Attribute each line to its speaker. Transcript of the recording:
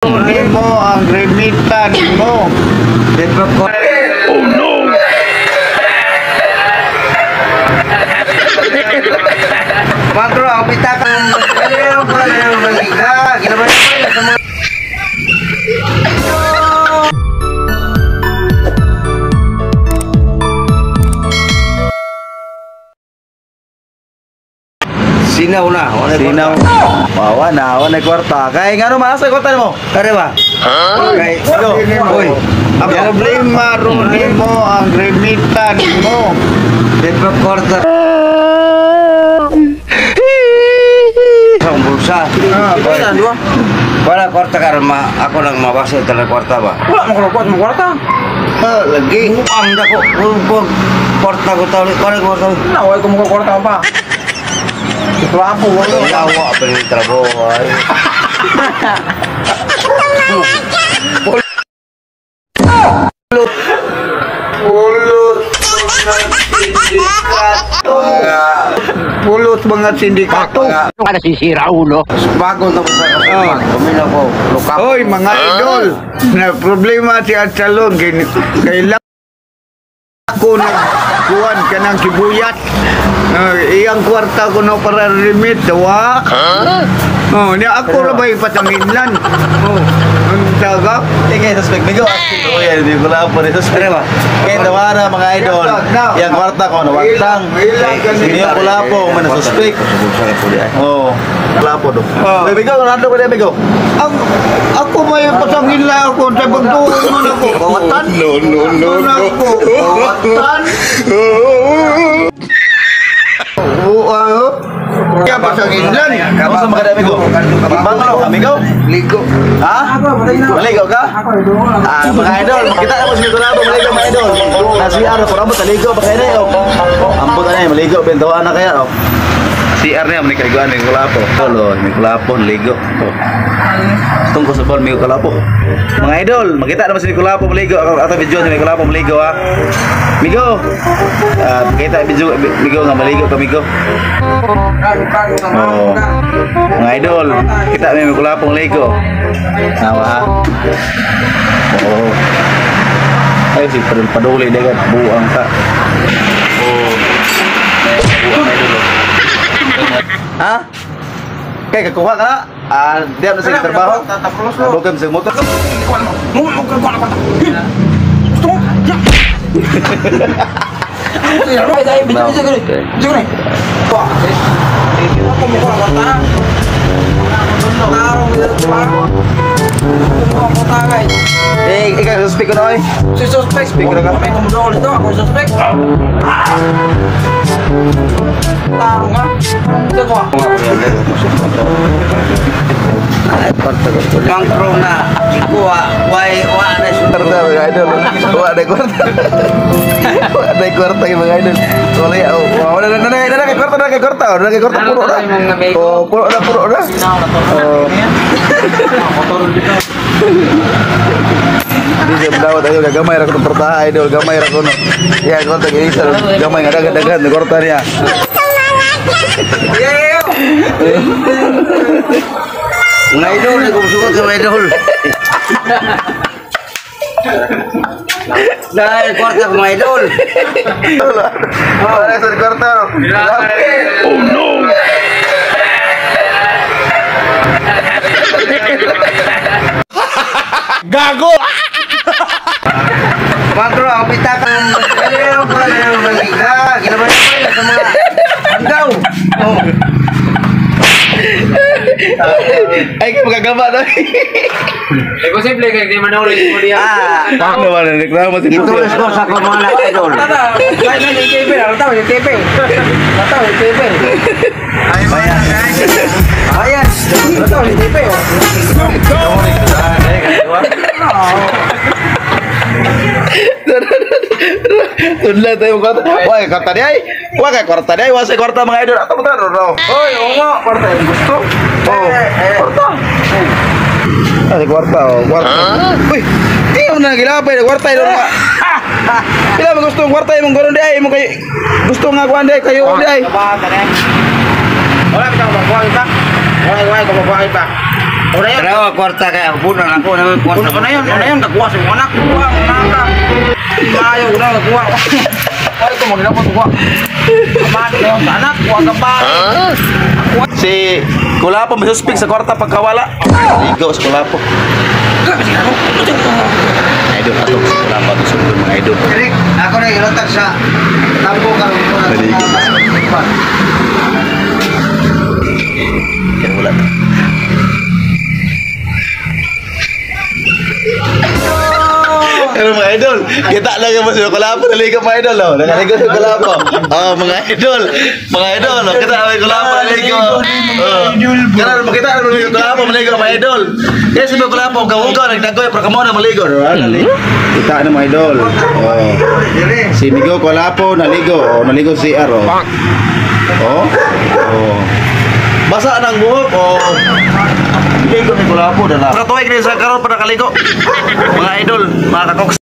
Speaker 1: Nimo ang remitan mo.
Speaker 2: Oh no!
Speaker 3: Magro, ang pitaka. Sinaw na.
Speaker 4: Sinaw. Wawa na, wala kwarta. Kay ngano maasa kwarta nimo?
Speaker 3: Kare ba? Kay
Speaker 4: Go.
Speaker 3: Oy.
Speaker 1: Ang problema ron nimo ang remitan mo.
Speaker 3: Depro kwarta. Sa bulsa. Wala kwarta karon ma ako lang mabasa talaga kwarta ba.
Speaker 5: Wala mo kwarta mo kwarta.
Speaker 1: Ah, lagi.
Speaker 3: Ang dako kwarta ko tawli kwarta kwarta.
Speaker 5: Na way ko mo kwarta pa. Wapo wala.
Speaker 3: Yawa pa rin trabaho ay.
Speaker 1: Pulot mga sindikato.
Speaker 2: Ka nasisira ulo.
Speaker 3: Bago na ko sa kumina ko luka.
Speaker 1: Hoy mga idol, na problema si Absalom kailangan ko nagkuhan ka ng sibuyat. Iyang kwarta ko no para remit, dawa. Oh, niya ako ra ba ipatanginlan? Oh, ang taga.
Speaker 4: Eh kay suspect migo. Oh, yan di ko lang po ni suspect.
Speaker 3: Kare ba?
Speaker 4: Kay tawara mga idol. Yang kwarta ko na wagtang. Hindi ko lang po man suspect. Oh, lapo do.
Speaker 1: Oh.
Speaker 4: Migo, nando ko migo.
Speaker 1: Ang ako may patanginlan ako sa pagtuon mo na ko. Bawatan. No, no, no, no. Ako, bawatan. Oo, kaya pasanginlan.
Speaker 4: Kamusta mga amigo? Banglo, amigo?
Speaker 3: Ligo.
Speaker 4: Ha? Maligo ka? Ah, mga idol, makita na mo si Nicolado, maligo mga idol. Nasi ano, kung ambot, maligo pa kayo na oh. Ambot na yun, maligo, bentuan na kaya, oh. CR niya, may kaliguan, may kulapo. Tolo, may kulapo, ligo. Oh. Tungko sa ball, may kulapo. Mga idol, makita naman si Nicolapo, maligo. Ako, ato video si Nicolapo, maligo, ha. Migo! Ah, makita video, migo nga, maligo ka, migo. Oh. Mga idol, kita may kulapong ligo. Nawa ha. Oo. Ay, si paduli dagat buang ka. Oh. Buang idol. Ha? Kay kakuha ka na? Ah, di na sa trabaho. Bukan sa motor.
Speaker 5: Gusto mo?
Speaker 4: Eh, ikaw suspect ko na oy.
Speaker 5: Si suspect.
Speaker 4: Speak na ka.
Speaker 5: May kumudol dito, ako suspect. Tarong nga. Ito ko.
Speaker 3: Mang pro na ikuha way wa na siya.
Speaker 4: Kwarta mga idol. Wala na kwarta. Wala na kwarta yung mga idol. Wala ya. Wala na na na na kwarta na kwarta. Na kwarta puro na. Oh, puro na puro na. Oh. Di siya dawat idol gamay ra ko kwarta idol gamay ra ko no. Ya kwarta kay isa gamay nga dagan-dagan kwarta niya.
Speaker 3: Mga idol, nagkumsugot ka mga idol. Dahil kwarta ko mga idol.
Speaker 4: Wala sa kwarta.
Speaker 2: Oh no!
Speaker 1: Gago!
Speaker 3: Magro, ang pitaka. Hanggaw. Oh.
Speaker 4: Ay, magagaba na.
Speaker 6: Imposible kay di man ulit mo diya.
Speaker 3: Ah,
Speaker 4: Naman na reklamo si
Speaker 3: itulis ko sa akong mga idol.
Speaker 5: Tata, kahit na yung TV, tataw yung TV. Tataw yung TV.
Speaker 3: Ayan.
Speaker 5: Tataw yung TV.
Speaker 4: Tunla tayo kwarta. Wah, kwarta niya ay. Wah, kay kwarta niya ay. Wah, sa kwarta mga idol. Ato mo tayo, no.
Speaker 5: Oy, oo nga,
Speaker 4: Kwarta yung gusto. Oh, kwarta. Ah, kwarta, oh, kwarta. Uy, di mo na gilapay na kwarta idol ka. Pila mo gusto ang kwarta imong ganon di ay imong kay gusto nga kuan di ay kayo di ay.
Speaker 5: Wala kita mabuhay pa. Wala wala ko mabuhay pa.
Speaker 3: Tarawa kwarta kay ako puno na ako na kwarta.
Speaker 5: Ano yun? Ano yun? Nakuha sa mga anak. Kuha, mga anak. Ayaw ko na, nakuha. Ay, ito, magina ko, kuha. Amahan ko sa anak, kuha ka pa.
Speaker 4: Si Kulapo may suspect sa kwarta pagkawala. Ligo sa Kulapo. Idol ato sa Kulapo ato sundon mga idol.
Speaker 3: Eric, ako na ilatag sa tambo karon ko na.
Speaker 4: Naligo. Kaya wala na. Pero mga idol, kita lang yung si Kulapo, naligo mga idol, oh. Nakaligo si Kulapo. Oh, mga idol, mga idol, oh. Kita ang Kulapo, naligo. Oh. Karon makita ang mga Kulapo, maligo mga idol. Kaya si Kulapo, gawugaw, nagdagoy, pero kamo na maligo. Naligo. Kita na mga idol. Oh. Si Migo Kulapo, naligo. Oh, naligo si CR, oh. Oh. Oh. Basa ng buhok, oh. Ligo ni Kulapo, dala. Katuwig ni sa karon pa nakaligo. Mga idol, mga kakoks.